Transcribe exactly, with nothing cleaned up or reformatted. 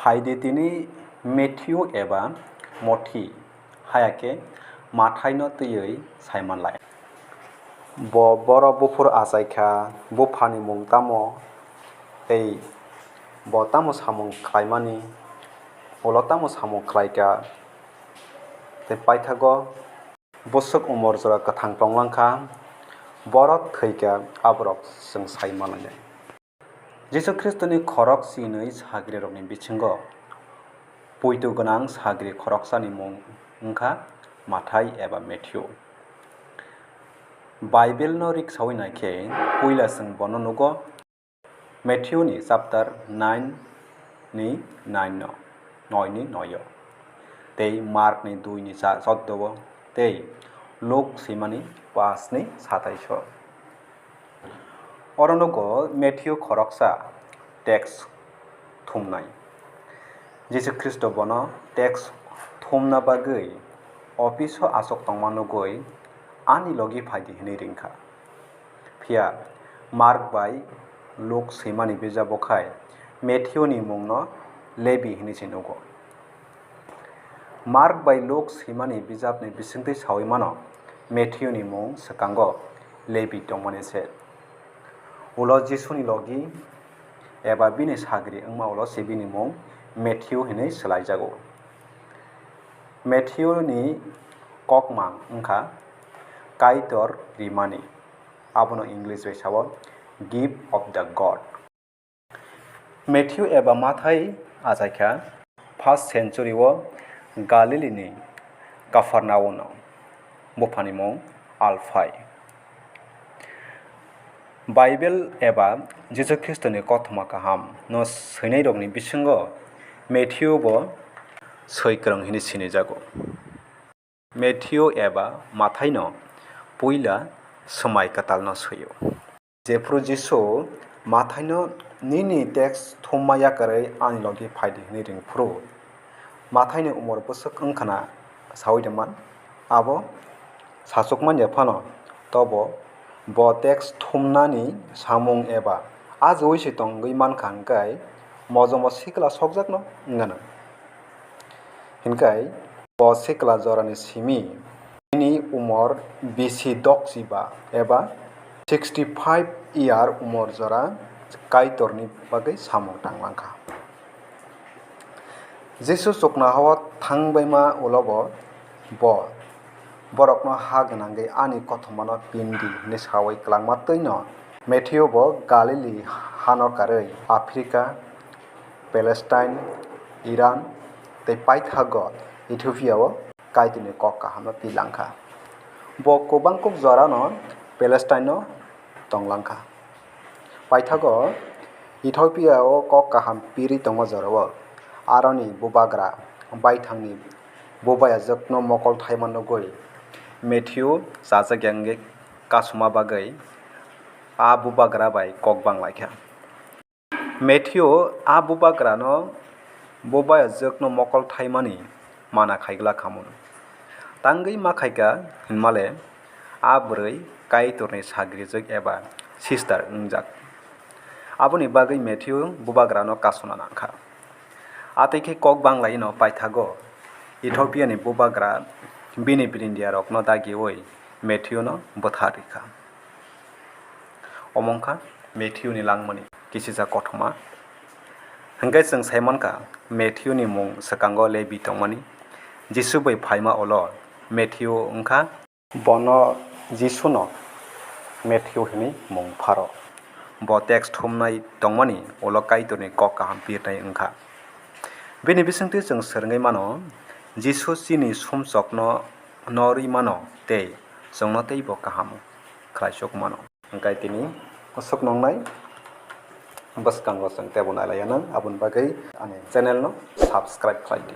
Phaidi tini Matthew eba Mothi, haya khe Mathaino twiwi saimanlai. Bo borok buphuru achaikha, buphani mung tamo tei bo tamo samung khlaimani, ulo tamo samung khlaikha, tei paithago bwswk umor jora kwthang tonglangkha, borok thwikha, aborok chwng sai manlainai. Jisu Khristoni khorok chinwi sagrirokni bisingo poito gwnang sagri khoroksani mung wngkha Mathai eba Matthew. Bible-no riksaui naikhe puila chwng bono nugo, Matthew-ni chapter nine ni nine-no, noi ni noi-o, tei Mark-ni dui ni cha-, choddo-o, tei Luk swimani paanch ni satais-o. Oro nugo Matthew khoroksa tax thumnai. Jisu Khristo bono tax thumna bagwi office-o achuk tongma nugwi, "Ani logi phaidi," hwnwi ringkha. Phiya Mark bai Luk swimani bijabo khai Matthew-ni mungno Lebi hwnwi se nugo. Mark bai Luk swimani bijapni bisingtwi saui mano, Matthew-ni mung swkango Lebi tongmani se. Ulo Jisuni logi eba bini sagri wngma ulo se bini mung Matthew hwnwi swlaijago. Matthew-ni kokmang wngkha Kaitor rimani, abono English bai sao Gift of the God. Matthew eba Mathai achaikha first century-o Galili-ni Kapharnaum-o, buphani mung Alphai. Bible eba Jisu Khristoni kothoma kaham no swinairokni bisingo Matthew bo swi kwrwng hwnwi sinijago. Matthew eba Mathaino puila swmai kwtalno swio. Jephru Jisu Mathaino, "Nini tax thumma yakarwi ani logi phaidi," hwnwi ringphuru, Mathaini umor bwswk wngkhana saui rwman, abo sachukman ya phano, tobo bo tax thumnani samung eba ajoui se tongwi mankha, hwnkhe mojomo sikla sokjakno wngano. Hinkhe bo sikla jorani simi bini umor bisi dokchiba eba sixty five year umor jora Kaitorni bagwi samung tanglangkha. Jisu chuknohao thangbaima ulo bo, bo borokno ha gwnangwi ani kothomano pindi hwnwi saui kwlangma twino. Matthew bo Galili hano karwi Africa, Palestine, Iran tei paithago Ethiopia-o Kaitorni kok kahamno pilangkha. Bo kwbangkuk jorano Palestine-o tonglangkha. Paithago Ethiopia-o kok kaham pirwi tongma jorao aroni bubagra baithangni bubayajwkno mokol thaima nugwi Matthew chajak ya wngwi kasuma bagwi a bubagra bai kok banglaikha. Matthew a bubagrano bubayajwkno mokol thaimani mana khaigwlak khamu. Tangwi ma khaika hinmale a bwrwi Kaitorni sagrijwk eba sister wngjak. Aboni bagwi Matthew bubagrano kasuna nangkha. Atwi khe kok banglaino paithago Ethiopia-ni bubagra bini birindiarokno dagiui Matthew-no bwthar rikha. Omo wngkha Matthew-ni langmani kisisa kothoma. Hwnkhe chwng sai mankha, Matthew-ni mung swkango Lebi tongmani. Jisu bai phaima ulo Matthew wngkha. Bono Jisuno Matthew hwnwi mung pharo. Bo tax thumnai tongmani ulo Kaitorni kok kaham pirnai wngkha. Bini bisingtwi chwng swrwngwi mano, Jisu chini sumsokno norwi mano tei chwngno teibo kaham khlaisuk mano. Hwnkhe tini aswk nongnai bwskango chwng teibo nailaiya nang, aboni bagwi ani channel no subscribe khlai di.